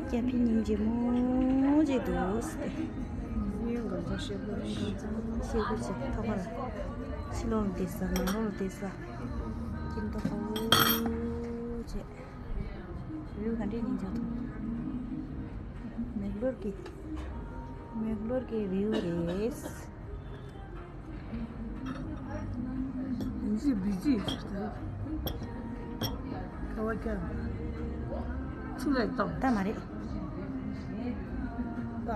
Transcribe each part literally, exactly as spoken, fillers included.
སྐྱ་ཕི་སྙིང་རྗེ་མོ་ཅིག་འདུག་ཟེར་ཏེ། གཡོན་གང་ཚང་ཤེལ་སྒོ་ཤེལ་སྒོ་ཅིག་ཐོག་ཁར། ཕྱི་ལོགས་ལ་བསྡད་ས། ནང་ལོགས་ལ་བསྡད་ས། ཁྱིམ་ཐོག་ཁ་བོ་ཅིག། བིའུ་ག་འདྲས་སྙིང་རྗེ་འདུག་མེག་ལོར་གྱི། མེག་ལོར་གྱི་བིའུ་རེད། ཡིན་གཅིག་མིན་གཅིག་ཁ་བ་ཀྱང་ཚུར་ལ་གཏོང་། ད་མ་རེད། ད།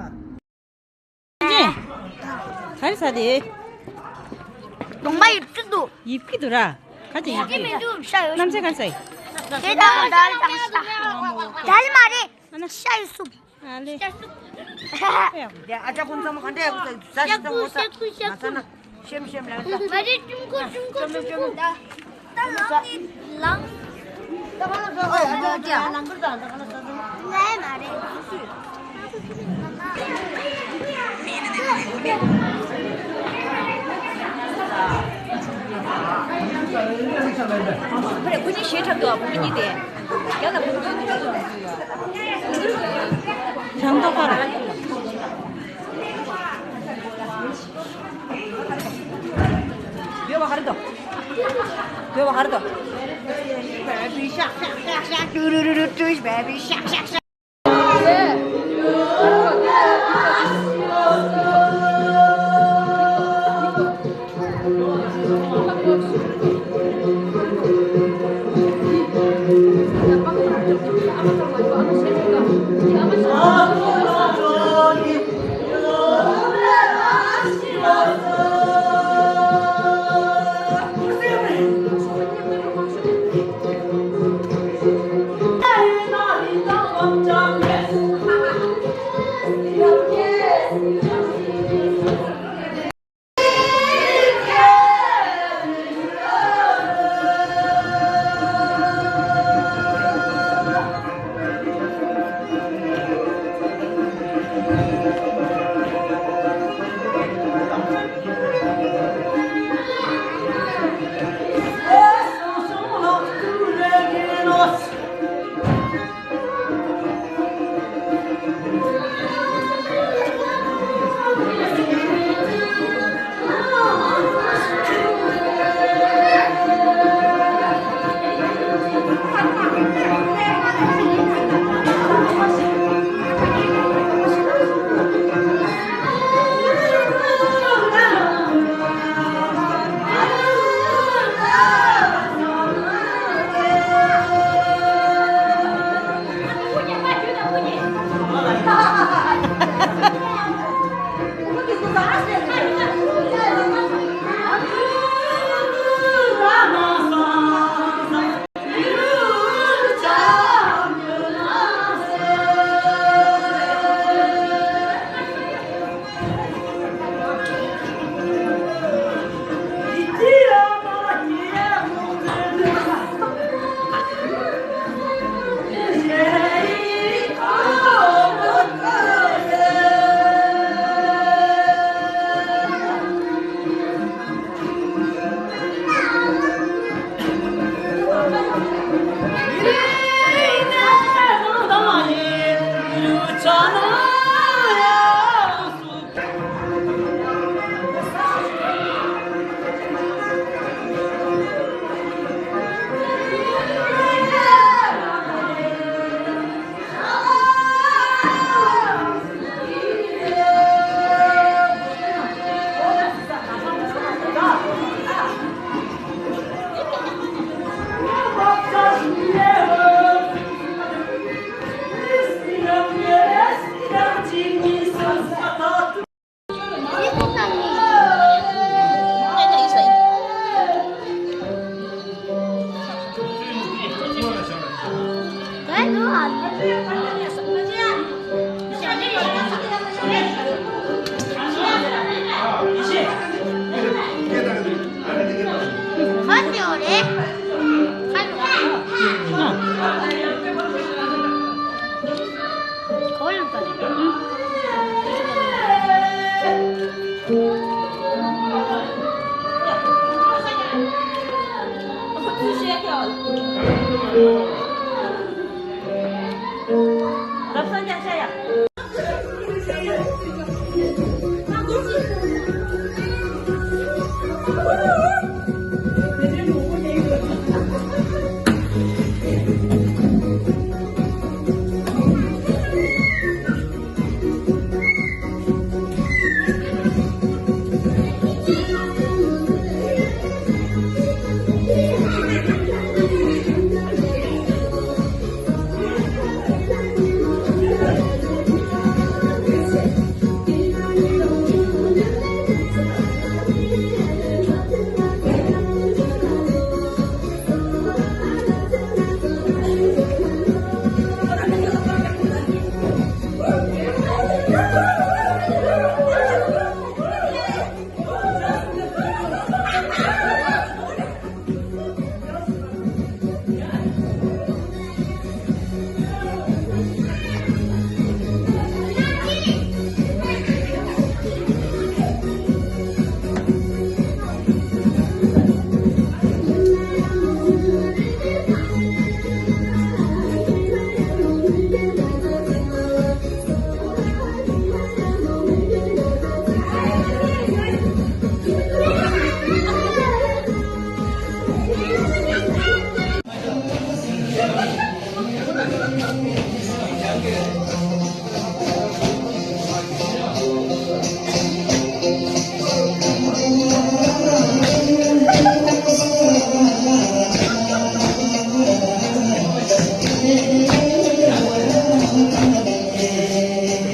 ག་རེ་ཟ་དེ། ལོང་མ་ཡིབ་ཀྱི་འདུག་ཡིབ་ཀྱི་འདུག་ར། ག་ཅི་ཡིབ་ཀྱི། ཡིབ་ཀྱི་མི་འདུག་ཤ་ཡོད། གནམ་ས་ག་ས་ཡིན། དེ་ད་ད་ད་ད་ལ་མ་རེད། ཨ་ན། ཤ་ཡི་སུབ། ཨ་ལེ། ཨ་ལེ། ཨ་ཅག་ཀུན་ཚང་མ་ག་འདྲ་ཡག་པོ་ཟ་ཞིག་ཙམ་ངོ་ས་མ་ཟ་ན་ཤེམ་ཤེམ་ལ་ད། མ་རེད། ཀྲུང་གོ་ཀྲུང་གོ་ཀྲུང་གོ། ད་ལངས་ནི་ལངས། ད་ག་ལ་ཟ། ཨོ་ཨ་ཅག་ལངས་གི་ཟ། ད་ག་ལ་ཟ་ཟ། ལས་མ་རེད། ཁོ་གཉིས་ཞེ་དྲག་འདུག་ཁོ་གཉིས་དེ། རྒྱ་ལ་བུ་ཁ་ཁ་ཁ་ཁ། ཁྱང་ཐོག་ཁ་ར། བོད་པ་ཧར་དོ། བོད་པ་ཧར་དོ། Baby shark shark shark shark, do do do do do, baby shark shark shark.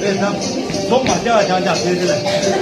རེད་དམ། ལོག་མ་བྱ་བ་ཅང་ཅང་ཟེར་རེད་ལ།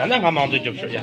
ཨ་ན་ང་མང་དུ་རྒྱོབ་ཤོག་ཡ།